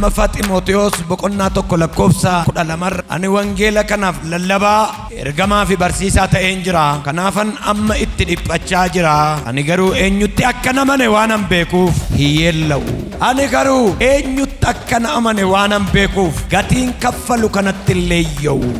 Lammaffaa Ximootiyoos boqonnaa 1 lakkoofsa 12 ani wangeela kanaaf lallabaa ergamaa fi barsiisaa ta'een jira. Kanaafan amma itti dhiphachaa jira. Ani garuu eenyutti akka namane waanan beekuuf hiyyeella'u. Ani garuu eenyutti akka namane waanan beekuuf gatiin kaffalu kanatti illee iyya'u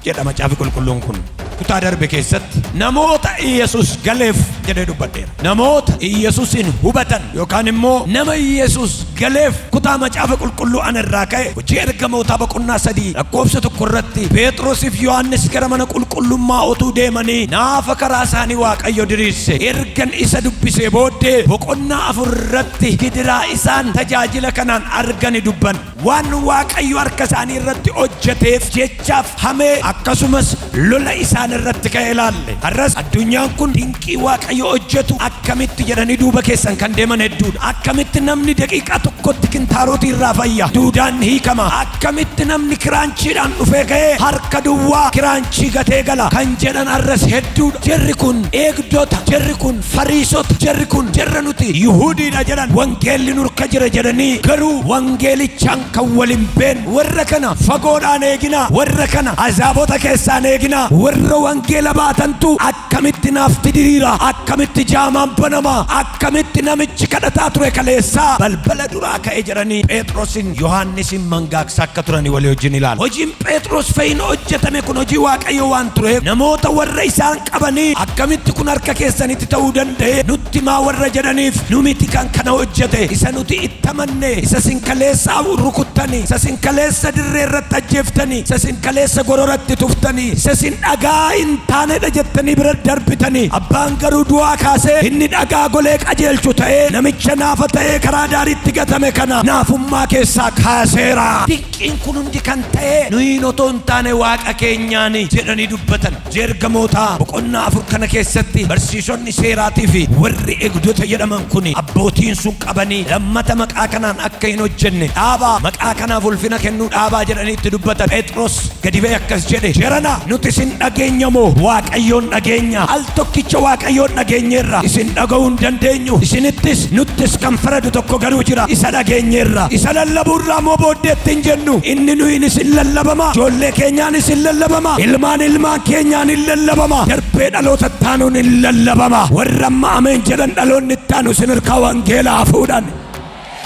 jedha macaafi qulqulluun kun. Kutaa darbe keessatti namoota Iyesuus galeef jedhee dubbadheera. Namoota Iyesuusin hubatan yookaan immoo nama Iyesuus galeef kutaa macaafa qulqulluu ana irraa ka'e hojii ergamootaa boqonnaa 3 lakkoofsa 1 irratti Phexrosiif Yohaannis gara mana qulqullummaa otuu deemanii naafa karaa isaanii Waaqayyo diriirse. Ergan isa dubbisee booddee boqonnaa 4 irratti gidiraa isaan tajaajila kanaan argani dubban. Waan Waaqayyo harka isaanii irratti hojjeteef jechaaf hamee akkasumas lola isaan irratti ka'e ilaalle. Har'as addunyaan kun dinqii Waaqayyo hojjetu akkamitti jedhanii duuba keessan kan deeman hedduudha. Akkamitti namni daqiiqaa tokkotti kintaarotii irraa fayya, duudaan hiikama. Akkamitti namni kiraanchiidhaan dhufee ka'ee harka duwwaa kiraanchii gatee gala kan jedhan har'as hedduudha. Jarri kun eegdota, jarri kun fariisota, jarri kun jarra nuti Yihuudiidha jedhan, wangeelli nurka jira jedhanii garuu wangeelichaan kan waliin beekne. Warra kana fagoodhaan eeginaa, warra kana azaabota keessaan eeginaa, warra wangeela baatantu akkamitti naafti diriira, akkamitti jaamaan banama, akkamitti namichi kadhataa ture kaleessaa balbala duraa ka'e jedhanii Phexrosin Yohaannisin mangaaksa akka turanii walii wajjin ilaala. Hojiin Phexros fayin hojjetame kun hojii Waaqayyo waan tureef namoota warra isaan qabanii akkamitti kun harka keessanitti ta'uu danda'e nutti maa warra jedhaniif nu miti kan kana hojjete, isa nuti itti amanne, isa sin kaleessaa rukuttanii, isa sin kaleessa dirree irratti ajjeeftanii, isa sin kaleessa gororatti tuftanii, isa sin dhagaa hin taanedha jettanii bira darbitanii, abbaan garuu du'aa kaasee inni dhagaa golee qajeelchu ta'ee namicha naafa ta'ee karaa daariitti gatame kana naafummaa keessaa kaaseera. Dinqiin kun hundi kan ta'e nuyi otoo hin taane Waaqa keenyaani jedhanii dubbatan. Ergamoota boqonnaa 4 kana keessatti barsiisonni seeraatii fi warri eegdota jedhaman kun abbootiin sun qabanii lammata maqaa kanaan akka hin hojjenne dhaabaa, maqaa kanaaf ulfina kennuu dhaabaa jedhanii itti dubbatan. Phexros gadi ba'e akkas jedhe, jarana nuti isin dhageenya moo Waaqayyoon dhageenya? Al tokkicha Waaqayyoon dhageenyeerra, isin dhaga'uu hin dandeenyu. Isinittis nuttis kan faradu tokko garuu jira, isa dhageenyeerra. Isa lallabuurraa moo booddeetti hin jennu. Inni nuyin isin lallabama, ijoollee keenyaan isin lallabama, ilmaan ilmaan keenyaan hin lallabama, darbee dhaloota taanuun hin lallabama. Warra amma ameen jedhan dhaloonni ittaanu isin harkaa wangeelaa fuudhan.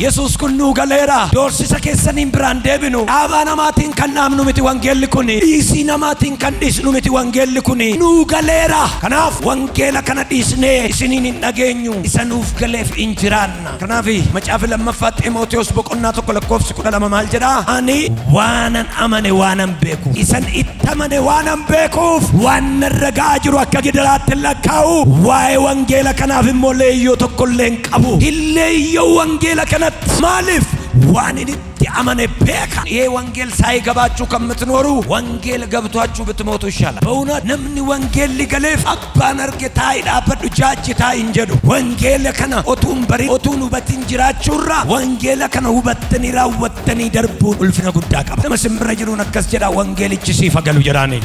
Yesuus kun nuu galeera. Doorsisa keessaniin biraan deebinu. Dhaabaa namaatiin kan dhaabnu miti wangeelli kun. Dhiisii namaatiin kan dhiisnu miti wangeelli kun. Nuu galeera. Kanaaf wangeela kana dhiisnee isiniin hin dhageenyu. Isa nuuf galeef hin jiraanna. Kanaaf macaafa lammaffaa Ximootiyoos boqonnaa 1 lakkoofsi 12 maal jedhaa? Ani waanan amane waanan beeku, isan itti amane waanan beekuuf waan narra ga'aa jiru akka gidiraatti lakkaa'u. Waa'ee wangeela kanaaf immoo leeyyoo tokkollee hin qabu. Hin leeyyoo wangeela kana maaliif waan itti amane beeka. ይሄ ወንጌል ሳይገባችሁ ከምትኖሩ ወንጌል ገብቷችሁ ብትሞቱ ይሻላል። በእውነት namni wangeelli galeef abbaan arge taa'i dhaabbadhu jaajji taa'i hin jedhu. Wangeela kana otuun barin otuun hubatin jiraachuurra wangeela kana hubattanii raawwattanii darbuun ulfina guddaa qaba. Nama simbira jiruun akkas jedha, wangeelichi siif galu jedhaanii.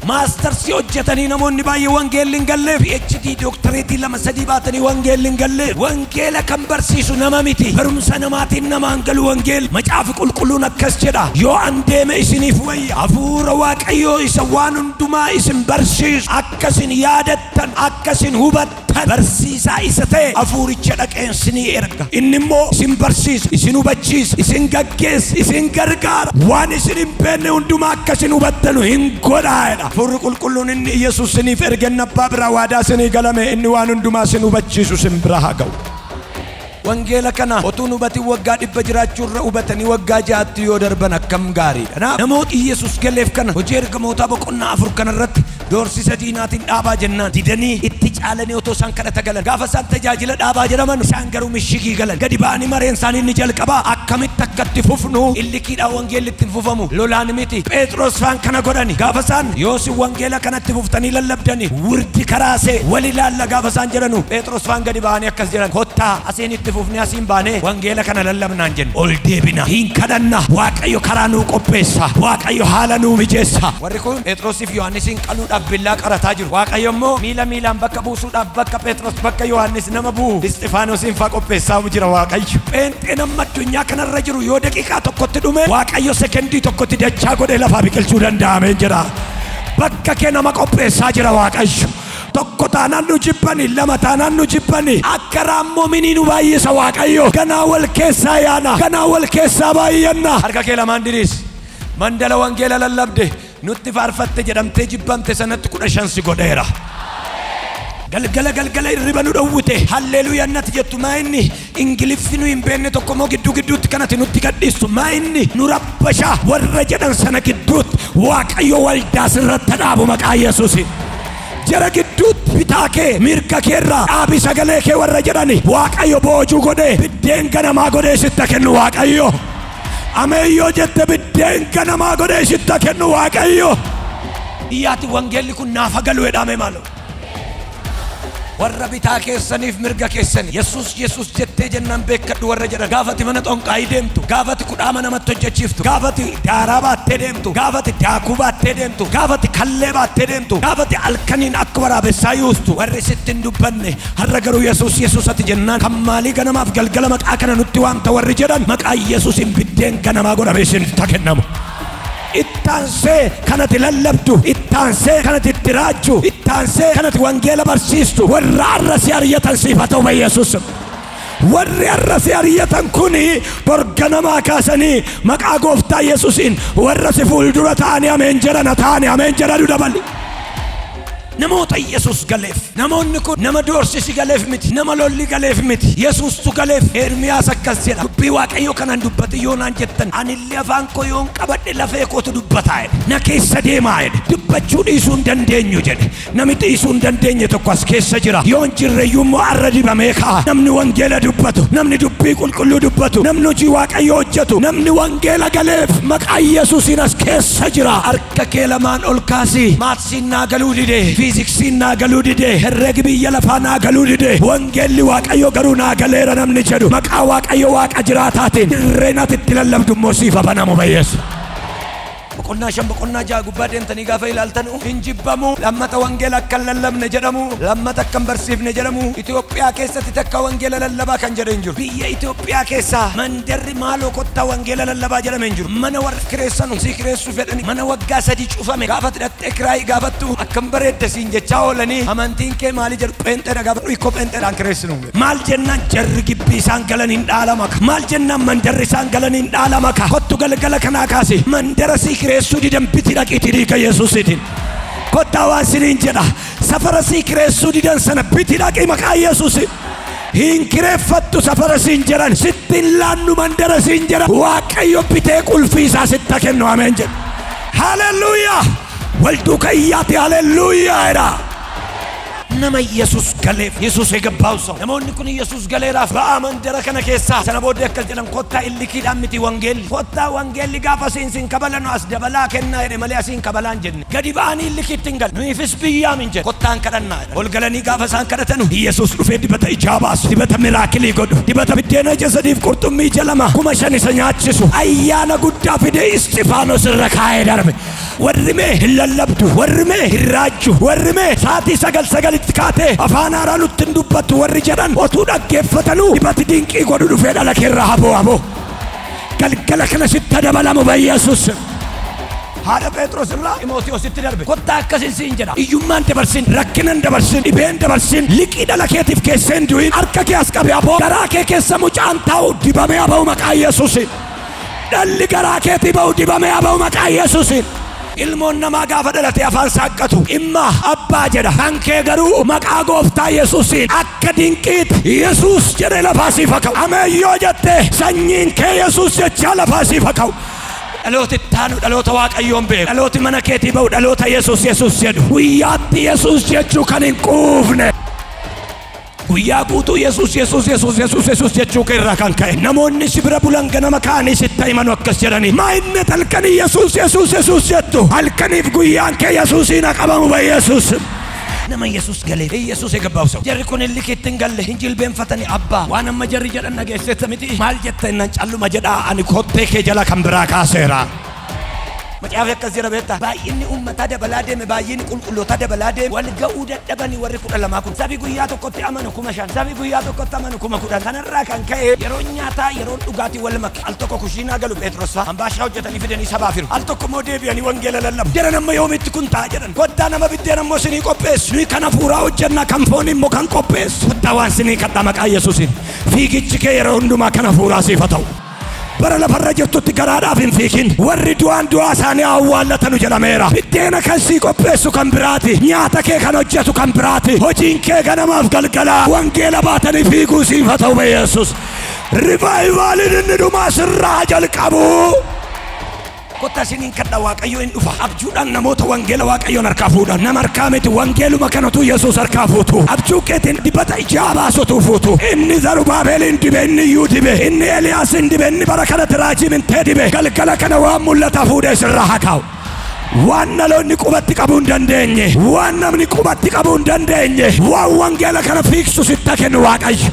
Maastarsii hojjetanii namoonni baay'ee wangeelli hin galleef, PhD dooktareetii 2 3 baatanii wangeelli hin galleef. Wangeela kan barsiisu nama miti, barumsa namaatiin namaan galu wangeel. Macaafi qulqulluun akkas jedha, yoo an deeme isiniif wayya, hafuura Waaqayyoo isa waan hundumaa isin barsiisu akkasin yaadattan akkasin hubattan barsiisaa isa ta'e hafuuricha dhaqeen isinii erga. Inni immoo isin barsiisa, isin hubachiisa, isin gaggeessa, isin gargaara. Waan isin hin beekne hundumaa akkasin hubattanu hin godhaa jedha. Hafuurri qulqulluun inni Iyesuus isiniif ergan abbaa biraa waadaa isinii galame inni waan hundumaa isin hubachiisu isin bira haa ga'u. Wangeela kana otuun hubatin waggaa 100 jiraachuurra hubatanii waggaa 6tti yoo darban akkam gaariidha. Kanaaf namoota Iyesuus galeef kana hojii ergamootaa boqonnaa 4 kanarratti doorsisa diinaatiin dhaabaa jennaan didanii itti caalanii otoo isaan kadhata galan, gaafa isaan tajaajila dhaabaa jedhaman isaan garuu mishigii galan. Gadi ba'anii mareen isaanii inni jalqabaa akkamitti akkatti fufnu, illikiidhaan wangeelli ittiin fufamu lolaan miti. Phexros faan kana godhani gaafa isaan yoosi wangeela kanatti fuftanii lallabdani wirdi karaasee wal ilaalla gaafa isaan jedhanu Phexros faan gadi ba'anii akkas jedhan, kottaa asiin itti fufnee asiin baanee wangeela kana lallabnaan jennu ol deebina, hin kadhanna, Waaqayyo karaa nuu qopheessa, Waaqayyo haala nuu mijeessa. Warri kun Phexrosiif Yohaannisiin qaluudhaaf billaa qarataa jiru. Waaqayyo immoo miila miilaan bakka buusuudhaaf bakka Phexros bakka Yohaannis nama bu'u Isxifaanosiin faa qopheessaa jira Waaqayyo. Pheenxeen amma addunyaa kanarra jiru yoo daqiiqaa tokkotti dhume Waaqayyo sekendii tokkotti dachaa godhee lafaa biqilchuu danda'ameen jira. Bakka kee nama qopheessaa jira Waaqayyo. Tokko taanaan nu jibbani, lama taanaan nu jibbani, akka raammoo minii nu baay'isa Waaqayyo. Ganaa wal keessaa yaana, ganaa wal keessaa baay'anna. Harka kee lamaan diriis. Mandala wangeela lallabde nutti faarfatte jedhamtee jibbamte sanatti 15 si godheera. Galgala galgala hirriba nu dhowwite halleluuyaa natti jettu maa inni ingiliffi nu hin beekne tokko immoo gidduu gidduutti kanatti nutti gadhiistu maa inni nu rabbashaa warra jedhan sana gidduutti Waaqayyo waldaa sirratti dhaabu maqaa Yesuusiin. Jara gidduutti bitaa kee mirga keerraa dhaabi sagalee kee warra jedhani Waaqayyo boojuu godhee biddeen ganamaa godhee sitta kennu Waaqayyo. Ameeyyoo jette biddeen ganamaa godhee sitta kennu Waaqayyo. Iyyaati wangeelli kun naafa galu jedhame maaloo. Warra bitaa keessaniif mirga keessani Yesuus Yesuus jettee jennaan beekadhu warra jedhan gaafati mana xonqaayii deemtu, gaafati kudhaama namatti hojjechiiftu, gaafati daaraa baattee deemtu, gaafati daakuu baattee deemtu, gaafati kallee baattee deemtu, gaafati halkaniin akka waraabessaa yuustu warri sitti hin dubbanne har'a garuu Yesuus Yesuus ati jennaan kan maalii ganamaaf galgala maqaa kana nutti waamta warri jedhan maqaa Yesuusin biddeen ganamaa godhamee isinitti kennamu. Ittaansee kanatti lallabdu, ittaansee kanatti itti raajju, ittaansee kanatti wangeela barsiistu warra har'a si ari'atan siif haa ta'u Yesuus. Warri har'a si ari'atan kuni borganamaa kaasanii maqaa gooftaa Yesuusiin warra si fuuldura ta'anii ameen jedhan ta'anii ameen jedhanu dabali. Namoota Yesuus galeef, namoonni kun nama doorsisi galeef miti, nama lolli galeef miti, Yesuustu galeef. Ermiyaas akkas jedha, dubbii Waaqayyoo kanaan dubbate yoo naan jettan anillee afaan koo yoon qabadhe lafee kootu dubbataa jedhe, na keessa deemaa jedhe, dubbachuu dhiisuu hin dandeenyu jedhe. Namni dhiisuu hin dandeenye tokko as keessa jira. Yoon jirreyyuu immoo arra dibamee ka'a. Namni wangeela dubbatu, namni dubbii qulqulluu dubbatu, namni hojii Waaqayyoo hojjetu, namni wangeela galeef maqaa Yesuusiin as keessa jira. Harka kee lamaan ol kaasii maatsiin naa galuu dide, fiiziksiin naa galuu dide, herregi biyya lafaa naa galuu dide, wangeelli Waaqayyo garuu naa galeera namni jedhu maqaa Waaqayyo Waaqa jiraataatiin dirreen ati itti lallabdu immoo siif banamu Yesuus. Boqonnaa 5 boqonnaa 6 gubbaa deemtanii gaafa ilaaltan hin jibbamu, lammata wangeela akka hin lallabne jedhamu, lammata akka hin barsiifne jedhamu. Itoophiyaa keessatti takka wangeela lallabaa kan jedhe hin jiru. Biyya Itoophiyaa keessaa mandarri maaloo kottaa wangeela lallabaa jedhame hin jiru. Mana warra kireessanu si kireessuu fedhani mana waggaa 3 cufame gaafa hidhattee kiraayii gaafattu akkam bareedde siin jechaa oolanii amantiin kee maali jedhu pheenxeedha gaafa hiikoo pheenxeedhaan kireessinu. Maal jennaan jarri gibbii isaan galan hin dhaalamaka, maal jennaan mandarri isaan galan hin dhaalamaka. Kottu galgala kanaa kaasi mandara si kireessuu didan biti dhaqiitii dhiiga Yesuusiitiin. Kottaa waan siniin jedha, safara si kireessuu didan sana biti dhaqii maqaa Yesuusiin. Hin kireeffattu safara siin jedhan, sitti hin laannu mandara siin jedhan, Waaqayyo bitee qulfii isaa sitta kennu ameen jedha. Haleluuyaa! Wal duuka iyyaati haleluuyaa jedha. Nama Yesuus galeef Yesuus eegabbaa'u ሰው namoonni kun Yesuus galeeraaf ba'aa mandara kana keessaa sana booddee akkas jedhan kottaa illikiidhaan miti wangeelli, kottaa wangeelli gaafa siin kabalanu as dabalaa kennaa jedhe malee asiin kabalaan jenne gadi ba'anii illikiitti hin galle nuyiifis biyyaam hin jedhe kottaan kadhannaa jedhan. Ol galanii gaafa isaan kadhatanu Yesuus dhufee dibata ijaa baasu, dibata miraakilii godhu, dibata biddeena ija 3 qurxummii ija 2 5,000 isa nyaachisu ayyaana guddaa fidee Isxifaanos irra kaa'ee darbe. Warri mee hin lallabdu, warri mee hin raajju, warri mee sa'aatii 9:09 kaatee afaan haaraa nutti hin dubbattu warri jedhan otuu dhaggeeffatanuu dibati dinqii godhu dhufee dhala keerraa haboo haboo. Galgala kana sitti dabalamu Yesuus. Haadha Phexros irraa Ximootiyoositti darbe. Kottaa akkasin siin jedha, iyyummaan dabarsin, rakkinan dabarsin, dhibeen dabarsin, liqii dhala keetiif keessee hin du'in, harka kee as qabe aboo, garaa kee keessa mucaan taa'u dibamee haba'u maqaa Yesuusiin. Dhalli garaa keetii ba'u dibamee haba'u maqaa Yesuusiin. Ilmoon namaa gaafa dhalate afaan saaqqatu imma abbaa jedha, kan kee garuu maqaa gooftaa Yesuusiin akka dinqiitti Yesuus jedhee lafaa siif haa ka'u. Ameeyyoo jette sanyiin kee Yesuus jechaa lafaa siif haa ka'u. Dhalooti ittaanu dhaloota Waaqayyoon beeku, dhalooti mana keetii ba'u dhaloota Yesuus Yesuus jedhu, guyyaatti Yesuus jechuu kan hin quufne, guyyaa guutuu Yesuus Yesuus Yesuus Yesuus Yesuus jechuu kee irraa kan ka'e namoonni si bira bulan ganama ka'anii sitti himanu akkas jedhanii maa inni halkanii Yesuus Yesuus Yesuus jettu, halkaniif guyyaan kee Yesuusiin haa qabamu Yesuus. Nama Yesuus galeef Yesuus eegabbaa'u ሰው jarri kun illikiitti hin galle hin jilbeenfatanii abbaa waan amma jarri jedhan dhageessetta miti maal jetta innan calluma jedhaa ani kottee kee jala kan biraa kaaseera. Macaafa akkas jira beektaa? Baay'inni uummataa dabalaa deeme, baay'inni qulqullootaa dabalaa deeme, wal ga'uu dadhabanii warri 12 kun. Sabi guyyaa tokkotti amanu 5,000, sabi guyyaa tokkotti amanu 10,000. Kanarraa kan ka'e yeroo nyaataa yeroo dhugaatii wal make. Al tokko kushiinaa galu Phexros fa'a hambaashaa hojjetanii fidanii sabaaf hiru. Al tokko immoo deebi'anii wangeela lallabu. Jedhan amma yoomitti kun ta'a jedhan. Kottaa nama biddeen ammoo sinii qopheessu. Nuyi kan hafuuraa hojjennaa kan foon immoo kan qopheessu. Kottaa waan sinii kadhaa maqaa Yesuusiin. Fiigichi kee yeroo hundumaa kan hafuuraa siif haa ta'u. Bara lafarra jirtutti garaadhaaf hin fiigin. Warri du'aan du'aa isaanii awwaallatanu jedhameera. Biddeena kan sii qopheessu kan biraati. Nyaata kee kan hojjetu kan biraati. Hojiin kee ganamaaf galgalaa wangeela baatanii fiiguu siif haa ta'u Yesuus. Rivaayivaalin inni dhumaa sirraa jalqabu. Kottaa isiniin kadha Waaqayyo hin dhufa. Abjuudhaan namoota wangeela Waaqayyoon harkaa fuudhan. Nama harkaa miti wangeeluma kanatu Yesuus harkaa fuutu. Abjuu keetiin dibata ijaa baasotu fuutu. Inni Zarubaabeeliin dibe, inni Iyyuu dibe, inni Eliyaasin dibe, inni bara kanatti raajii mintee dibe. Galgala kana waan mul'ata fuudhee sirraa haa kaa'u. Waan dhaloonni qubatti qabuu hin dandeenye, waan namni qubatti qabuu hin dandeenye, waan wangeela kana fiigsu sitti kennu Waaqayyo.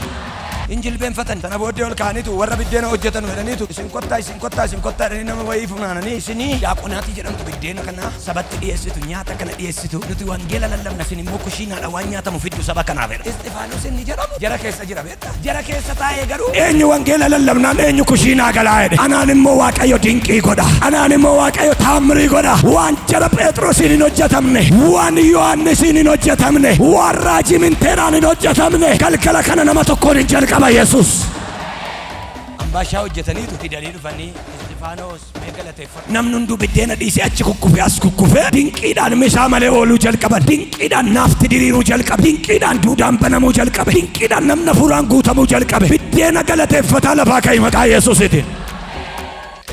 Hin jilbeenfatan. Sana booddee ol ka'aniitu warra biddeena hojjetan jedhaniitu isin kottaa isin kottaa isin kottaa jedhanii nama wayii funaananii isinii daaqonaatii jedhamtu biddeena kana sabatti dhiyeessitu, nyaata kana dhiyeessitu, nuti wangeela lallabna isin immoo kushiinaadha waan nyaatamu fiddu saba kanaaf jedha. Isxifaanos inni jedhamu jara keessa jira beektaa? Jara keessa taa'ee garuu eenyu wangeela lallabnaan eenyu kushiinaa galaa jedhe. Anaan immoo Waaqayyo dinqii godha. Anaan immoo Waaqayyo taamrii godha. Waan jara Phexrosiin hin hojjetamne, waan Yohaannisiin hin hojjetamne, waan raajii minteeraan hin hojjetamne galgala kana nama tokkoon hin jalqabu. Yesuus. Ambaashaa hojjetaniitu fidanii dhufanii Isxifaanos mee galateeffadhu. Namni hunduu biddeena dhiisee achi kukkufee as kukkufee dinqiidhaan meeshaa malee ooluu jalqaban. Dinqiidhaan naafti diriiruu jalqabe. Dinqiidhaan duudaan banamuu jalqabe. Dinqiidhaan namni hafuuraan guutamuu jalqabe. Biddeena galateeffataa lafaa ka'i maqaa Yesuusiitiin.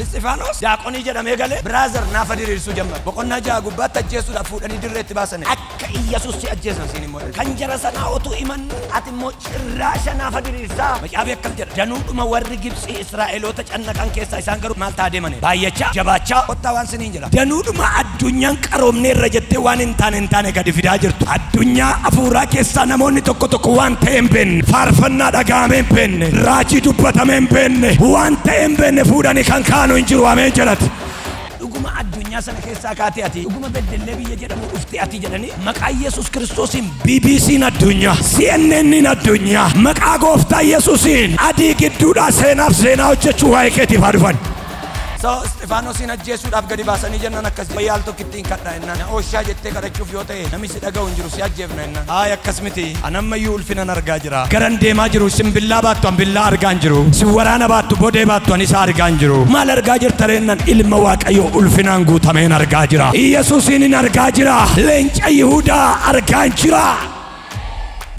Isxifaanos daaqonii jedhamee galee biraazer naafa diriirsuu jalqabe. Boqonnaa 6 gubbaatti ajjeesuudhaaf fuudhanii dirreetti baasan. Akka Iyyasuus si ajjeesan siin immoo. Kan jara sanaa otuu himannu ati immoo cirraasha naafa diriirsaa. Macaafi akkam jedha. Danuudhuma warri Gibxii Israa'eloota cannaqan keessaa isaan garuu maal ta'a deemanii? Baay'achaa, jabaachaa. Kottaa waan siniin jedha. Danuudhuma addunyaan qaroomneerra jettee waan hin taane gadi fidaa jirtu. Addunyaa hafuuraa keessaa namoonni tokko tokko waan ta'e hin beekne, faarfannaa dhaga'amee hin beekne, raajii dubbatamee hin beekne, waan ta'e hin beekne fuudhanii kan kaanu hin jiru. Ameen jedhati. Dhuguma addunyaa sana keessaa kaatee ati, dhuguma beddellee biyya jedhamu dhuftee ati jedhanii maqaa Yesuus Kiristoosiin BBC'n addunyaa, CNN'n addunyaa, maqaa gooftaa Yesuusiin adii gidduudhaa seenaaf seenaa hojjechuu waa'ee keetiif haa dhufan. So Isxifaanosiin ajjeesuudhaaf gadi baasanii jennaan akkas wayyaa al tokkittiin kadhaa jennaan. Na ooshaa jettee kadhachuuf yoo ta'e namni si dhaga'u hin jiru si ajjeefna jennaan. Haay akkas miti an ammayyuu ulfinan argaa jira. Garan deemaa jiru isin billaa baattu an billaa argaa hin jiru. Isin waraana baattu bodee baattu an isa argaa hin jiru. Maal argaa jirta jennaan ilma Waaqayyoo ulfinaan guutameen argaa jira. Yesuusiin hin argaa jira. Leenca Yihudaa argaa hin jira.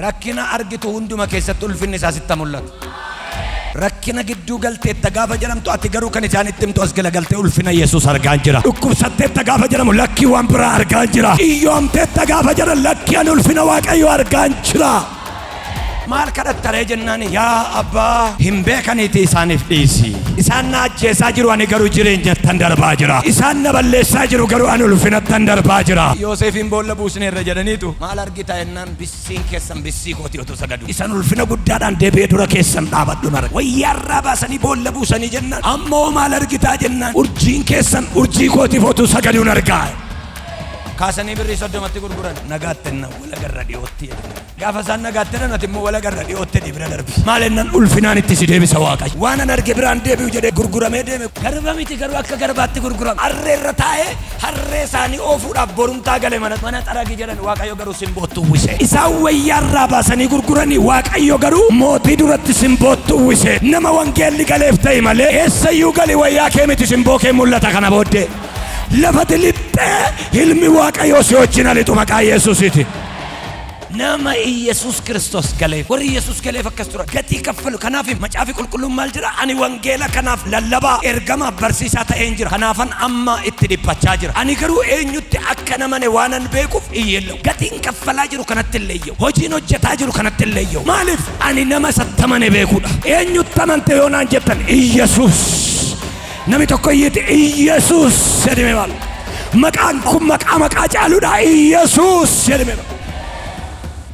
Rakkina argitu hunduma keessatti ulfinni isaa sitti mul'ata. Rakkina gidduu galteetta gaafa jedhamtu ati garuu kan isaan itti himtu as galagaltee ulfina Yesuus argaa jira. Dhukkubsatteetta gaafa jedhamu lakkii waan biraa argaa jira. Iyyoomteetta gaafa jedhan lakkii ani ulfina Waaqayyoo argaa jira. Maal kadhattaree jennaan yaa abbaa hin beekaniiti isaaniif dhiisi. Isaan na ajjeesaa jiru ani garuu jireenyattan darbaa jira. Isaan na balleessaa jiru garuu ani ulfinattan darbaa jira. Yoosefiin boolla buusneerra jedhaniitu maal argita jennaan bissiin keessan bissii kooti otoo sagadu. Isaan ulfina guddaadhaan deebi'ee dura keessan dhaabadhu nara. Wayyaarraa baasanii boolla buusanii jennaan ammoo maal argitaa jennaan urjiin keessan urjii kootiif otoo sagaduun argaa. Kaasanii birrii 30tti gurguran nagaatti enna wala garra dhiyootti jedhan. Gaafa isaan nagaatti enna ati immoo wala garra dhiyootti jedhi bira darbi. Maal ennaan ulfinaan itti si deebisa Waaqayyo. Waan an arge biraan deebi'u jedhee gurguramee deeme. Garba miti garuu akka garbaatti gurgurame. Harree irra taa'ee harree isaanii oofuudhaaf borumtaa gale mana xaragi jedhan Waaqayyo garuu simboottu uwwise. Isaan wayyaarraa baasanii gurguranii Waaqayyo garuu mootii duratti simboottu uwwise. Nama wangeelli galeef ta'e malee eessayyuu gali wayyaa kee miti simboo kee mul'ata kana booddee. Lafati lixxee ilmi Waaqayyoo si wajjin alixu maqaa Yesuusiiti. Nama Iyesuus Kiristoos galeef warri Iyesuus galeef akkas tura gatii kaffalu. Kanaaf macaafi qulqulluun maal jedha? Ani wangeela kanaaf lallabaa ergamaaf barsiisaa ta'een jira. Kanaafan amma itti dhiphachaa jira. Ani garuu eenyutti akka namane waanan beekuuf iyyeellau. Gatiin kaffalaa jiru kanatti illee iyyau. Hojiin hojjetaa jiru kanatti illee iyyau. Maaliif? Ani nama sattamane beekuudha. Eenyutti amante yoo naan jettan Iyesuus. Namni tokko iyyite Iyesuus jedhame maal? Maqaan kun maqaa maqaa caaluudha. Iyesuus jedhame maal?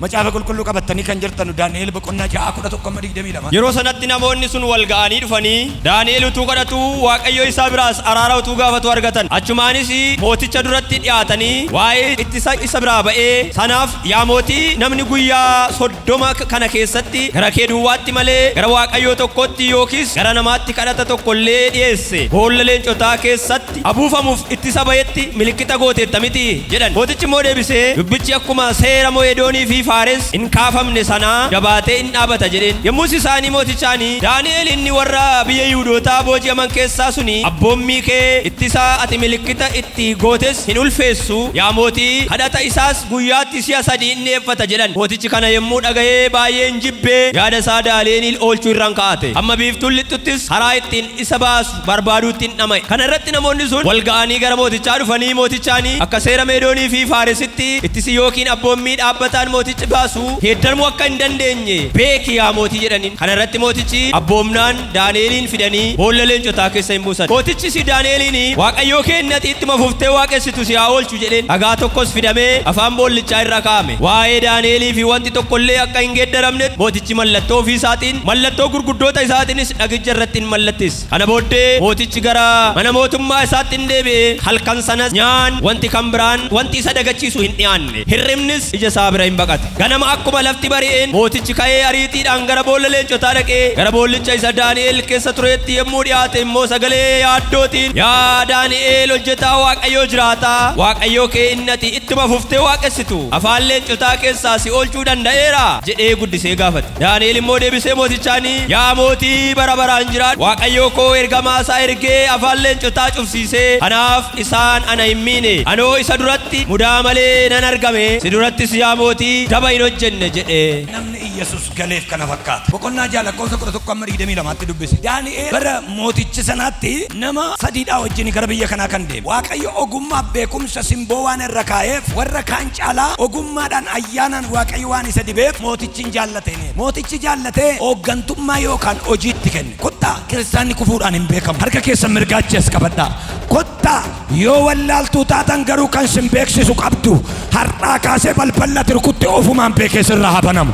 Macaafa qulqulluu qabattanii kan jirtan Daani'el boqonnaa 6:11-22. Yeroo sanatti namoonni sun wal ga'anii dhufanii Daani'el utuu kadhatu Waaqayyo isaa biraas araara utuu gaafatu argatan. Achumaanis mooticha duratti dhiyaatanii waa'ee ittisa isa biraa ba'ee sanaaf yaa mootii namni guyyaa 30 kana keessatti gara kee duwwaatti malee gara Waaqayyoo tokkotti yookiis gara namaatti kadhata tokkollee dhiyeesse boolla leencotaa keessatti abuufamuuf ittisa ba'etti milikkita gooteetta miti jedhan. Mootichi immoo deebisee dubbichi akkuma seera Mo'edoonii fi Faares hin kaafamne sanaa jabaatee hin dhaabata jedheen. Yommus isaanii mootichaanii Daani'el inni warra biyya Yihuudootaa booji'aman keessaa suni abboommii kee ittisa ati milikkita itti gootes hin ulfeessu yaa mootii kadhata isaas guyyaatti si'a 3 inni eeffata jedhan. Mootichi kana yommuu dhaga'ee baay'ee hin jibbee yaada isaa Daani'el oolchuu irraan kaa'ate. Amma biiftuun lixxuttis karaa ittiin isa baasu barbaaduutti hin dhama'e. Kana irratti namoonni sun wal ga'anii gara mootichaa dhufanii mootichaanii akka seera Meedoonii fi Faaresitti ittisi yookiin abboommii dhaabbataan mootichi baasu geeddaramuu akka hin dandeenye beeki yaa mootii jedhaniin. Kana irratti mootichi abboomnaan Daani'eliin fidanii boolla leencotaa keessa hin buusan. Mootichi si Daani'eliin Waaqayyoo kee ati ittuma fuftee waaqessitu si haa oolchu jedheen. Dhagaa tokkos fidamee afaan boollichaa irra kaa'ame. Waa'ee Daani'elii fi wanti tokkollee akka hin geeddaramnetti mootichi mallattoo ofii isaatiin mallattoo gurguddoota isaatiinis dhagicha irratti hin mallatteesse. Kana booddee mootichi gara mana mootummaa isaatti hin deebi'e. Halkan sanas nyaan wanti kan biraan wanti isa dagachiisu hin dhiyaanne. Hirribnis ija isaa bira hin baqate. Ganama akkuma lafti bari'een mootichi ka'ee ariitiidhaan gara boolla leencotaa dhaqee gara boollicha isa Daani'el keessa tureetti yommuu dhiyaate immoo sagalee yaaddootiin yaa Daani'el hojjetaa Waaqayyoo jiraataa Waaqayyoo kee inni ati ittuma fuftee waaqessitu afaan leencotaa keessaa si oolchuu danda'eera jedhee guddisee gaafate. Daani'el immoo deebisee mootichaanii yaa mootii bara baraan jiraadhu Waaqayyoo koo ergamaa isaa ergee afaan leencotaa cufsiisee kanaaf isaan ana hin miine anoo isa duratti mudaa malee nan argame si durattis yaa mootii daba hin hojjenne jedhee. Namni Iyesuus galeef kana fakkaata. Boqonnaa 6 lakkoofsa 11-22 dubbise. Daani'el bara mooticha sanaatti nama sadiidhaa wajjin gara biyya kanaa kan deeme. Waaqayyo ogummaa beekumsa simboo waan irra kaa'eef warra kaan caalaa ogummaadhaan ayyaanaan Waaqayyo waan isa dibeef mootichi hin jaallate. Mootichi jaallatee hooggantummaa yookaan hojiitti kenne. Kottaa kiristaanni kufuudhaan hin beekamu. Harka keessan mirgaachi as qabadhaa. Kottaa yoo wallaaltuu taatan garuu kan sin beeksisu qabdu har'aa kaasee balbala tirkutti ofumaan beekee sirraa habanamu.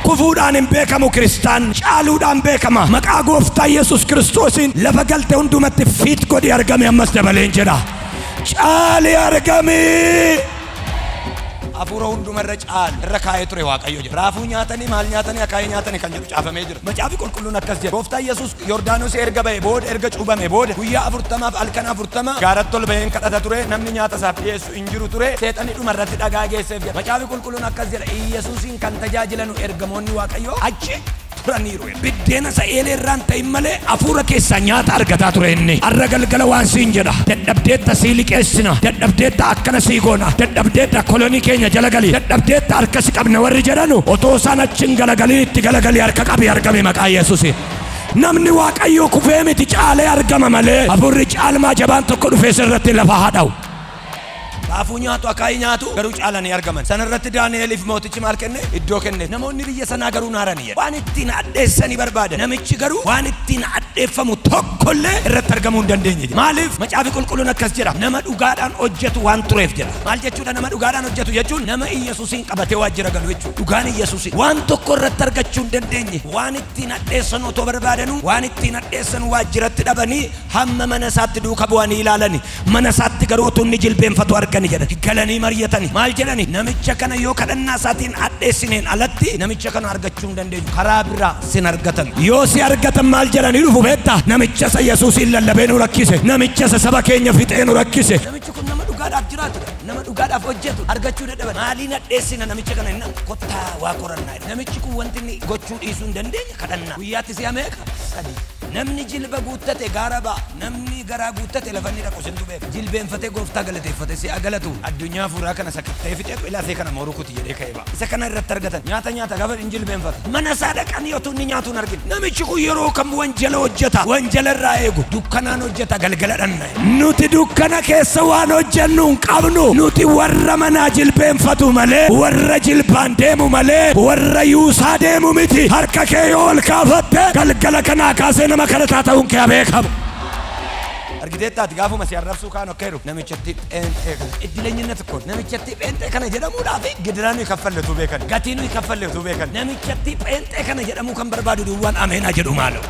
Kufuudhaan hin beekamu kiristaan caaluudhaan beekama. Maqaa gooftaa Yesuus Kiristoosiin lafa galte hundumatti fiit godhi argame ammas dabaleen jedha. Caali argame. Hafuura hundumarra caalu irra kaa'ee ture Waaqayyo jedha. Raafuu nyaatanii maal nyaatanii akaayii nyaatanii kan jedhu caafamee jira. Macaafi qulqulluun akkas jedha. Gooftaa Yesuus Yordaanos erga ba'e booda erga cuubame booda guyyaa 40 fi halkan 40 gaaratti ol ba'een kadhata ture. Namni nyaata isaaf dhiyeessu hin jiru ture. Seexanni dhuma irratti dhagaa geesseef jedha. Macaafi qulqulluun akkas jedha. Yesuusiin kan tajaajilanu ergamoonni Waaqayyoo achi turaniiru. Biddeena isa eelee irraan ta'in malee hafuura keessaa nyaata argataa ture inni. Har'a galgala waan siin jedha. Dadhabdeetta sii liqeessina. Dadhabdeetta akkana sii goona. Dadhabdeetta kolonii keenya jala gali. Dadhabdeetta harka si qabna warri jedhanu otoo isaan achi hin galagalin itti galagalii harka qabii argame maqaa Yesuusiin. Namni Waaqayyoo kufee miti caalee argama malee hafuurri caalmaa jabaan tokko dhufee sirratti lafa haa dha'u. Raafuu nyaatu akaayii nyaatu garuu caalanii argaman. Sana irratti Daani'eliif mootichi maal kenne? Iddoo kenne. Namoonni biyya sanaa garuu naaranii jedha. Waan ittiin hadheessanii barbaadan. Namichi garuu waan ittiin hadheeffamu tokkollee irratti argamuu hin dandeenye jedha. Maaliif? Macaafi qulqulluun akkas jedha. Nama dhugaadhaan hojjetu waan tureef jedha. Maal jechuudha nama dhugaadhaan hojjetu jechuun nama Iyesuusiin qabatee waajjira galu jechuudha. Dhugaan Iyesuusiin waan tokko irratti argachuu hin dandeenye. Waan ittiin hadheessan otoo barbaadanuu waan ittiin hadheessan waajjiratti dhabanii hamma mana isaatti duuka bu'anii ilaalani. Mana isaatti garuu utuu inni jilbeenfatu argani jedhan. Galanii mari'atani. Maal jedhani? Namicha kana yoo kadhannaa isaatiin hadheessineen alatti namicha kana argachuu hin dandeenyu. Karaa biraa sin argatan. Yoo si argatan maal jedhanii dhufu beektaa? Namicha isa Yesuusiin lallabee nu rakkise. Namicha isa saba keenya fixee nu rakkise. Namichi kun nama dhugaadhaaf jiraatudha. Nama dhugaadhaaf hojjetu argachuu dadhaban. Maaliin hadheessina namicha kana inni kottaa waa qorannaa. Namichi kun wanti inni gochuu dhiisuu hin dandeenye kadhannaa. Guyyaatti si'a meeqa? 3. Namni jilba guuttate gaara ba'a. Namni garaa guuttate lafa inni dhaqu sintu beeka. Jilbeenfatee gooftaa galateeffate si'a galatu addunyaa fuuraa kana sakatta'ee fixeetu ilaafee kana mooruu kuti jedhee ka'ee ba'a. Isa kana irratti argatan nyaata nyaata gaafa hin jilbeenfata. Mana isaa dhaqanii otoo inni nyaatu hin argine. Namichi kun yeroo kam wanjala hojjeta. Wanjala irraa eegu dukkanaan hojjeta galgala dhanna. Nuti dukkana keessa waan hojjennu hin qabnu. Nuti warra manaa jilbeenfatu malee warra jilbaan deemu malee warra yuusaa deemu miti. Harka kee yoo ol kaafatte galgala kanaa kaasee nama kadhataa ta'uun kee beekamu. Argiteettaati gaafuma si arrabsuu kaan akka jiru namichatti pheenxee kana. Iddilenyinna tokko namichatti pheenxee kana jedhamuudhaaf gidiraa nuyi kaffalletu beekan. Gatii nuyi kaffalletu beekan. Namichatti pheenxee kana jedhamuu kan barbaadu duwwaan ameenaa jedhu maaloo.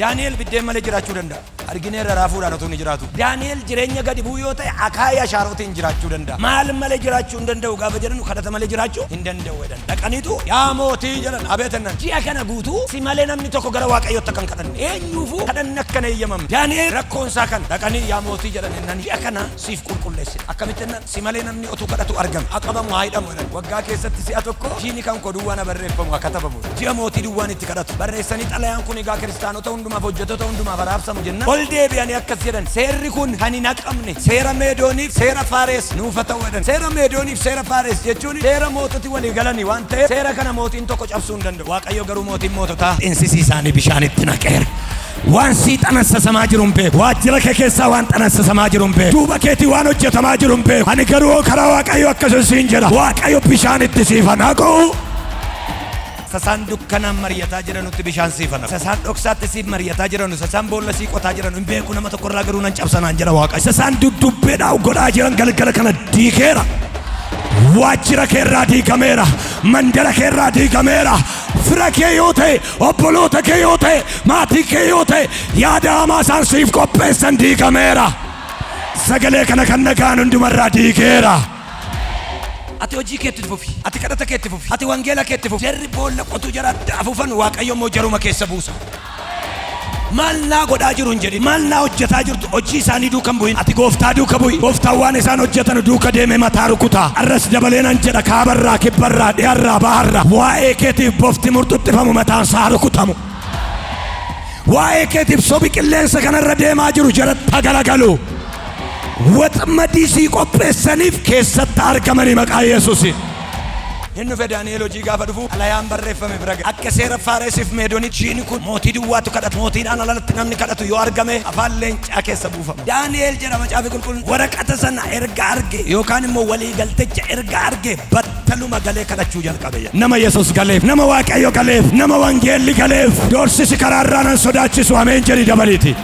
Daani'el biddeen malee jiraachuu danda'a. Argineerra raafuudhaan otoo inni jiraatu. Daani'el jireenya gadi bu'uu yoo ta'e akaayii ashaarootiin jiraachuu danda'a. Maal malee jiraachuu hin danda'u gaafa jedhan kadhata malee jiraachuu hin danda'u jedhan. Dhaqaniitu yaa mootii jedhan abeetannan. Ji'a kana guutuu si malee namni tokko gara Waaqayyootti akka hin kadhanne. Eenyuufuu kadhanni akkana eeyyamamne. Daani'el rakkoon isaa kana dhaqanii yaa mootii jedhan innan ji'a kana siif qulqulleessine. Akkamitti innan si malee namni otuu kadhatu argame. Aqabamu haa hidhamu jedhan. Waggaa keessatti si'a tokko jiini kan koo duwwaan barreeffamu akka katabamu. Ji'a mootii duwwaan itti kadhatu. Barreessanii xalayaan kun egaa kiristaanota hundumaaf hojjettoota hundumaaf araabsamu jennaan. Ol deebi'anii akkas jedhan seerri kun kan hin haqamne seera Meedooniif seera Faares nuufa ta'u jedhan. Seera Meedooniif seera Faares jechuun seera moototi walii galanii waan ta'eef seera kana mootiin tokko cabsuu hin danda'u. Waaqayyo garuu mootiin moototaa dhinsisii isaanii bishaanitti naqeera. Waan sii xanassasamaa jiru hin beeku. Waajjira kee keessaa waan xanassasamaa jiru hin beeku. Duuba keetii waan hojjetamaa jiru hin beeku. Ani garuu karaa Waaqayyo akkasuma siin jedha. Waaqayyo bishaanitti siif naqu. Sasaan dukkanaan mari'ataa jiranutti bishaan siif naqu. Sasaan dhoksaatti siif mari'ataa jiranu, sasaan boolla sii qotaa jiranu hin beeku nama tokkorraa garuu nan cabsanaan jedha Waaqayyo. Sasaan dudubbeedhaa godhaa jiran galgala kana diigeera. Waajjira keerraa diigameera. Mandara keerraa diigameera. Fira kee yoo ta'e, obboloota kee yoo ta'e, maatii kee yoo ta'e, yaada hamaa isaan siif qopheessan diigameera. Sagalee kana kan nagaan hundumarraa diigeera. Ati hojii keetti fufi. Ati kadhata keetti fufi. Ati wangeela keetti fufi. Jarri boolla qotuu jara afuufan Waaqayyo immoo jaruma keessa buusa. Maal naa godhaa jiru hin jedhin. Maal naa hojjetaa jirtu hojii isaanii duuka hin bu'in. Ati gooftaa duuka bu'i. Gooftaan waan isaan hojjetan duuka deemee mataa rukutaa. Arras dabalee nan jedha kaabarraa, kibbarraa, dhiyaarraa, baharraa. Waa'ee keetiif bofti murxuxxifamu mataan isaa rukutamu. Waa'ee keetiif sobi qilleensa kanarra deemaa jiru jalatti galagalu. Waxmadii sii qopheessaniif keessatti argamanii maqaa Yesuusiin. Inni dhufe Daani'el hojii gaafa dhufu xalayaan barreeffame bira ga'e. Akka seera Faareesiif Meedoonitti jiini kun mootii duwwaatu kadhatu. Mootiidhaan alatti namni kadhatu yoo argame afaan leencaa keessa buufama. Daani'el jedha macaafi qulqulluun waraqata sana erga arge yookaan immoo walii galtecha erga arge battaluma galee kadhachuu jalqabe jedha. Nama Yesuus galeef, nama Waaqayyo galeef, nama wangeelli galeef doorsisi karaarraa nan sodaachisu ameen jedhi dabaliiti.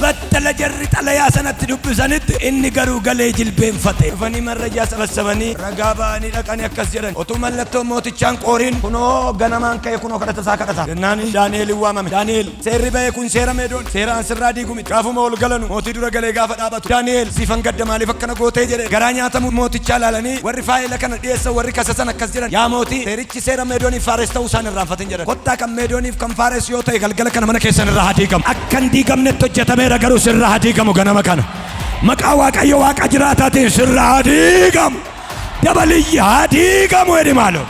Battala jarri xalayaa sanatti dubbisanitti inni garuu galee jilbeenfate. Dhufanii marrajaa sabassabanii ragaa ba'anii dhaqanii akkas jedhan. Otuu mallattoo mootichaan qooriin kunoo ganamaan ka'e kunoo kadhata isaa kadhata. Jennaan Daani'el waamame. Daani'el seerri ba'e kun seera Meedoon seera ansirraa diigu miti. Gaafuma ol galanu mootii dura galee gaafa dhaabatu. Daani'el siifan gadda maaliif akkana gootee jedhe. Garaa nyaatamu mootichaa laalanii warri faayila kana dhiyeessan warri kasasan akkas jedhan. Yaa mootii seerichi seera Meedooniif Faares ta'uu isaan irraanfatin jedhan. Kottaa kan Meedooniif kan Faares yoo ta'e galgala kana mana keessan irraa haa diigamu. Akka hin diigamnetti hojjetameera garuu sirraa haa diigamu ganama kana. Maqaa Waaqayyo Waaqa jiraataatiin sirraa haa diigamu. Dabaliyyi haa diigamu jedhi maaloo.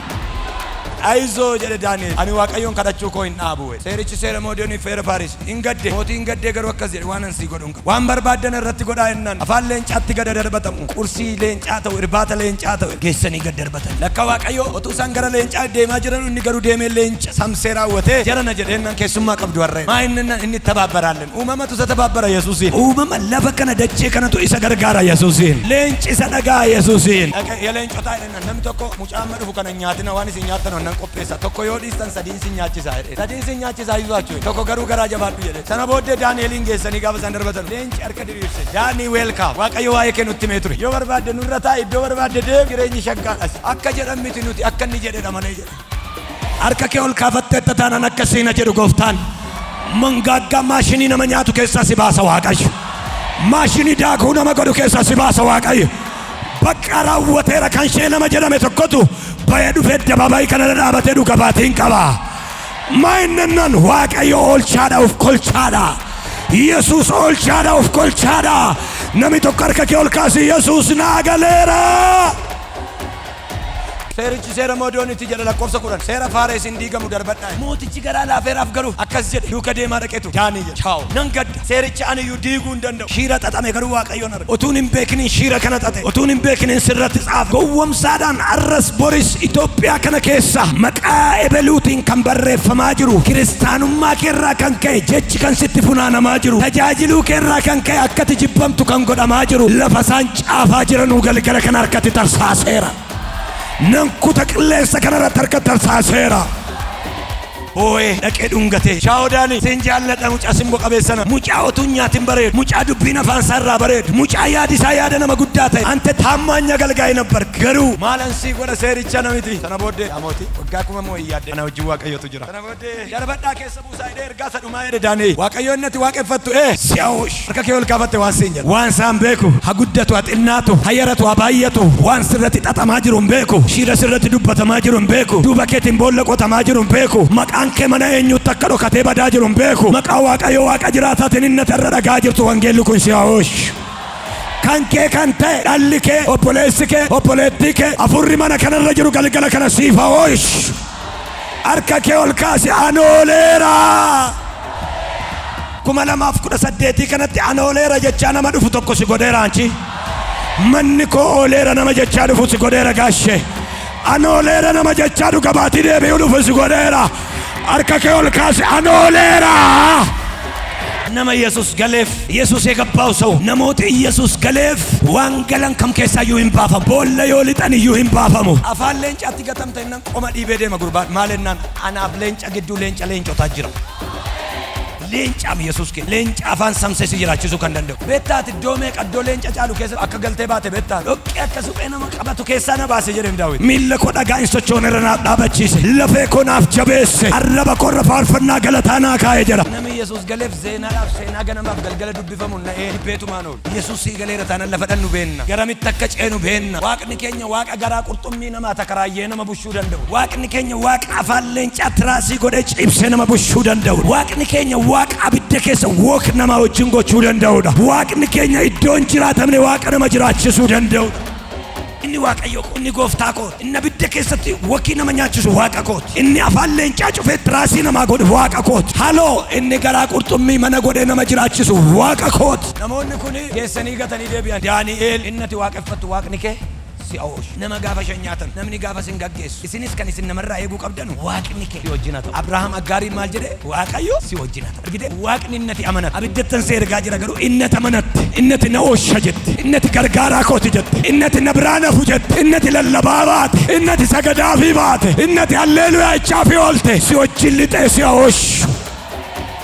Ayizoo jedhe Daani'el. Ani Waaqayyoon kadhachuu koo hin dhaabu. Seerichi seera Meedooniif seera Faares. Hin gadde. Mootiin hin gaddee garuu akkas jedhe waan ansii godhu hin qabu. Waan barbaaddan irratti godhaa jennaan afaan leencaatti gad darbatamu. Qursii leencaa ta'u, irbaata leencaa ta'u geessanii gad darbatan. Lakka Waaqayyo otuu isaan gara leencaa deemaa jiran inni garuu deemee leenca samsee raawwatee jarana jedheennan keessummaa qabdu harree. Maa inni inni tabaabaraallen. Uumamatu isa tabaabara Yesuusiin. Uumama lafa kana dachee kanatu isa gargaara Yesuusiin. Leenci isa dhagaa Yesuusiin. Leencotaa jedheennan namni tokko mucaa amma dhufu kana hin nyaatina waan isin nyaattan nan qopheessa. Tokko yoo dhiistan sadiin sin nyaachisaa jedhe. Sadiin sin nyaachisaa hiisu tokko garuu garaa jabaadhu jedhe. Sana booddee Daani'eliin geessanii gaafa isaan darbatan leenci harka diriirse. Daanii weelkaam. Waaqayyo waa'ee kee nutti himee ture. Yoo barbaadde nurra taa'i iddoo barbaadde deemi jireenyi shaggaadhas. Akka jedhan miti nuti akka inni jedhedha malee jedhe. Harka kee ol kaafattee taanaan akka siina jedhu gooftaan. Mangaaggaa maashinii nama nyaatu keessaa si baasa Waaqayyo. Maashinii daakuu nama godhu keessaa si baasa Waaqayyo. Bakka raawwateera kan ishee nama jedhame tokkotu ba'ee dhufee dabaabaayii kanarra dhaabatee dhuga baatiin qaba. Maayinnannan Waaqayyo oolchaadha of kolchaadha. Yesuus oolchaadha of kolchaadha. Namni tokko harka kee ol kaasi Yesuus naa galeera. Seerichi seera Meedoonitti jedha lakkoofsa 10. Seera Faares hin diigamu darbadhaa. Mootichi garaa laafeeraaf garuu akkas jedhe duuka deemaa dhaqeetu Daanii jedhe. Chaaw nan gadda. Seericha ani iyyuu diiguu hin danda'u. Shiira xaxame garuu Waaqayyoon arga. Otuun hin beekiniin shiira kana xaxe. Otuun hin beekiniin sirratti xaafe. Gowwomsaadhaan arras boris Itoophiyaa kana keessa maqaa ebeluutiin kan barreeffamaa jiru. Kiristaanummaa keerraa kan ka'e jechi kan sitti funaanamaa jiru. Tajaajiluu keerraa kan ka'e akkati jibbamtu kan godhamaa jiru. Lafa isaan caafaa jiranuu galgala kana harkatti tarsaaseera. Nan kuta qilleensa kanarratti harka tarsaaseera. Boo'ee dhaqee dhungate. Shaa'oo Daanii siin jaalladha mucaa simboo qabeessana. Mucaa otuu nyaatiin bareedu. Mucaa dubbiin afaan isaarraa bareedu. Mucaa yaadi isaa yaada nama guddaa ta'e. Ante taammaanya galgaa'ee nabbar. Garuu maalan sii godha seericha namiti. Sana booddee mootii waggaa kuma moo yaadde ana wajjin Waaqayyotu jira. Sana booddee darbadhaa keessa buusaa jedhee ergaa isa dhumaa jedhe Daanii. Waaqayyo inni ati waaqeffattu si'aawush. Harka kee ol kaafatte waan siin jedha. Waan isaan beeku ha guddatu ha xinnaatu ha yaratu ha baay'atu waan sirratti xaxamaa jiru hin beeku. Shiira sirratti dubbatamaa jiru hin beeku. Duuba keetiin boolla qotamaa jiru hin beeku. Maqaan kee mana eenyutti akka dhokatee badaa jiru hin beeku. Maqaa Waaqayyo Waaqa jiraataatiin inni ati irra dhagaa jirtu wangeelli kun si'aawush. Kan kee kan ta'e dhalli kee obboleessi kee obboleettii kee afurri mana kanarra jiru galgala kana siif haawush. Harka kee ol kaasi anooleera. 2018 kanatti anooleera jechaa nama dhufu tokko si godheera anchi. Manni koo ooleera nama jechaa dhufu si godheera gaashee. Anooleera nama jechaa dhuga baatii deebi'uu dhufu si godheera. Harka kee ol kaasi anooleera. Nama Yesus galeef Yesus የገባው ሰው namoota Yesus galeef waan galan kam keessaayyuu hin baafamu. Boolla yoo lixan iyyuu hin baafamu. Afaan leencaatti gatamte innaan qoma dhiibee deema gurbaan. Maal ennaan anaaf leenca gidduu leenca leencotaa jira. Leencaam Yesus kee leenca afaan samsee si jiraachisuu kan danda'u. Beektaati iddoo meeqa iddoo leenca caalu keessa akka galtee baate beektaa. Dhoqqee akka suphee nama qabatu keessaa na baase jedheem Daawit. Miilla koo dhagaa hin sochoone irra naaf dhaabachiise. Lafee koo naaf jabeesse. Arraba koo irra faarfannaa galataa naa kaa'ee jira. Namni Yesus galeef zeenaadhaaf seenaa ganamaaf galgala dubbifamu na'ee dhibbeetumaan oolu. Yesus sii galeera taanaan lafa dhannu beenna. Garamitti akka ceenu beenna. Waaqni keenya waaqa garaa qurxummii namaa takaraayyee nama bushuu danda'u. Waaqni keenya waaqa afaan leencaa tiraasii godhee cibsee nama bushuu danda'u. Waaqni keenya waaqa abidda keessa wook nama wajjin gochuu danda'udha. Waaqni keenya iddoo hin jiraatamne waaqa nama jiraachisuu danda'udha. Inni Waaqayyo inni gooftaa kooti. Inni abidda keessatti wakii nama nyaachisu waaqa kooti. Inni afaan leencaa cufee tiraasii namaa godhu waaqa kooti. Haloo inni garaa qurxummii mana godhee nama jiraachisu waaqa kooti. Namoonni kun geessanii gatanii deebi'an. Daani'eel inni ati waaqeffattu waaqni kee si'aawush. Nama gaafa shan nyaatan namni gaafa sin gaggeessu. Isinis kan isin namarraa eeguu qabdanu waaqni kee si wajjin haa ta'u. Abrahaam Aggaariin maal jedhe? Waaqayyo si wajjin haa ta'u. Argite waaqni inni ati amanatu. Abiddattan si ergaa jira garuu inni ati amanatte. Inni ati na oosha jette. Inni ati gargaaraa kooti jette. Inni ati na biraa nafu jette. Inni ati lallabaa baate. Inni ati sagadaafii baate. Inni ati halleluyaa jechaafii oolte. Si wajjin lixee si'aawush.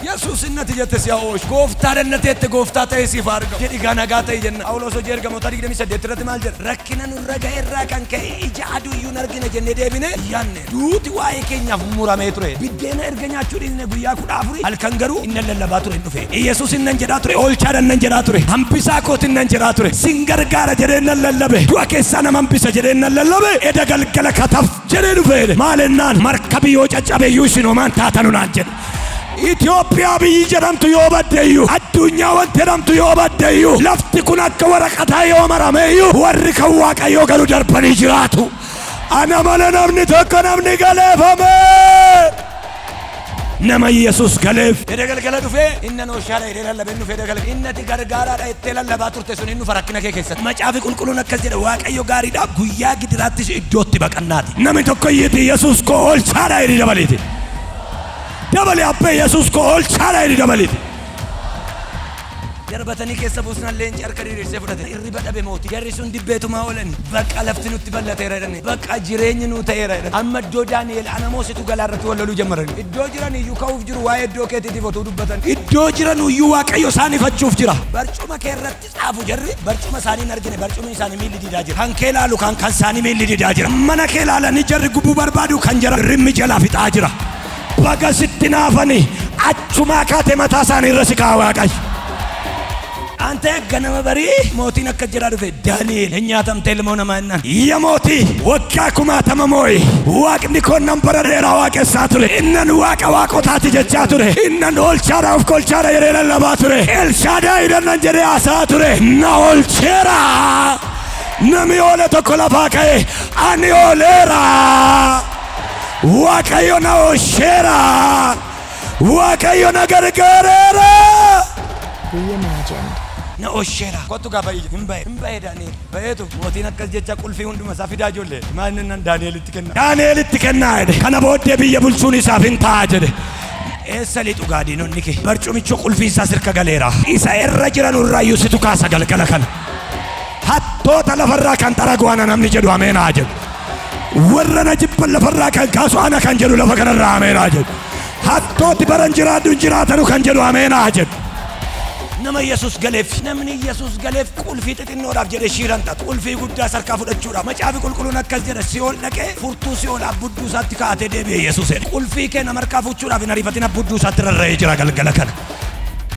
Yesus innati jette si'aawush. Gooftaa dannateette gooftaa ta'ee siif argamu. Jedhi gaa nagaa ta'e jenna. Phaawulos hojii ergamoota 28 irratti maal jedha? Rakkina nurra ga'e irraa kan ka'e ija aduu iyyuu hin argine jennee deebine yaanne. Duuti waa'ee keenyaaf muramee ture. Biddeena erga nyaachuu dhiisne guyyaa 14 halkan garuu inni lallabaa ture hin dhufe. Yesus innan jedhaa ture. Oolchaa dannan jedhaa ture. Hambisaa kooti innan jedhaa ture. Sin gargaara jedhee nan lallabe. Du'a keessaa nama hambisa jedhee nan lallabe. Eda galgala kataf jedhee dhufe. Maal ennaan markabii yoo caccabe iyyuu isin homaan taatanu naan jedhe. Itoophiyaa biyyi jedhamtu yoo badde iyyuu addunyaa wanti jedhamtu yoo badde iyyuu lafti kun akka waraqataa yoo marame iyyuu warri kan Waaqayyoo garuu darbanii jiraatu. Ana malee namni tokko namni galeeffame. Nama Yesus galeef. Edda galgala dhufee inni ooshaadha jedhee lallabeen dhufee galgala. Inni ati gargaaraadha jettee lallabaa turte sun inni dhufa rakkina kee keessatti. Macaafi qulqulluun akkas jedha Waaqayyo gaariidha guyyaa gidiraattis iddootti baqannaati. Namni tokko iyyiti Yesus koo oolchaadha jedhee dabaliiti. Dabali abbee Yesus koo oolchaadha jedhee dabaliiti. Darbatanii keessa buusnaan leenci harka diriirsee fudhate. Irriba dhabe mootii. Jarri sun dibbeetumaa oolan. Bakka lafti nutti bal'ateera jedhani. Bakka jireenyi nuu ta'eera jedhani. Amma iddoo Daani'el anamoositu galaarratti wal loluu jammaran. Iddoo jiran iyyuu ka'uuf jiru waa'ee iddoo keetiitiif otuu dubbatan. Iddoo jiran iyyuu Waaqayyo isaan ifachuuf jira. Barcuma kee irratti xaafu jarri. Barcuma isaanii hin argine. Barcumni isaanii miilli didaa jira. Kan kee laalu kan isaanii miilli didaa jira. Mana kee laalanii jarri gubuu barbaadu kan jara rimmi jalaa fixaa jira. Baga sitti naafanii achumaa kaatee mataa isaanii irra si kaa'aa Waaqayyo. Ante ganama barii mootiin akka jiraa dhufe Daani'el hin nyaatamte ilmoo namaa jennaan. Yaa mootii waggaa kumaatama moo'i waaqni koo nan bara dheeraa waaqessaa ture. Innan waaqa waaqotaati jechaa ture. Innan oolchaadha of kolchaadha jedhee lallabaa ture. Elshaadaay dannan jedhee haasa'aa ture. Na oolcheera. Namni oole tokko lafaa ka'e ani ooleera. Waaqayyo na oolcheera. Waaqayyo na gargaareera. Reimagined. Na oolcheera. Kottu gaafa ija hin ba'e Daani'el. Ba'eetu mootiin akkas jecha qulfii hunduma isaa fidaa ijoollee. Maal inni Daani'elitti kenna. Daani'elitti kennaa jedhe. Kana booddee biyya bulchuun isaaf hin ta'a jedhe. Eessa lixu gaadiinonni kee? Barcumichi qulfii isaa sirka galeera. Isa irra jiran irraayyuu situ kaasa galgala kana. Hattoota lafarraa kan xaragu ana namni jedhu ameen haa jedhu. Warra na jibban lafarraa kan kaasu ana kan jedhu lafa kanarraa ameen haa jedhu. Hattooti baran jiraadhu hin jiraatanu kan jedhu ameen haa jedhu. Nama Yesuus galeef, namni Yesuus galeef qulfii xixinnoodhaaf jedhee shiiran taatu, qulfii guddaa sarkaa fudhachuudhaaf. Macaafi qulqulluun akkas jedha, si'ool dhaqee furtuu si'ool abbudduu isaatti kaa'atee deebi'e Yesuus jedhe. Qulfii kee nama harkaa fuudhuudhaaf hin ariifatin, abbudduu isaatti rarra'ee jira galgala kana.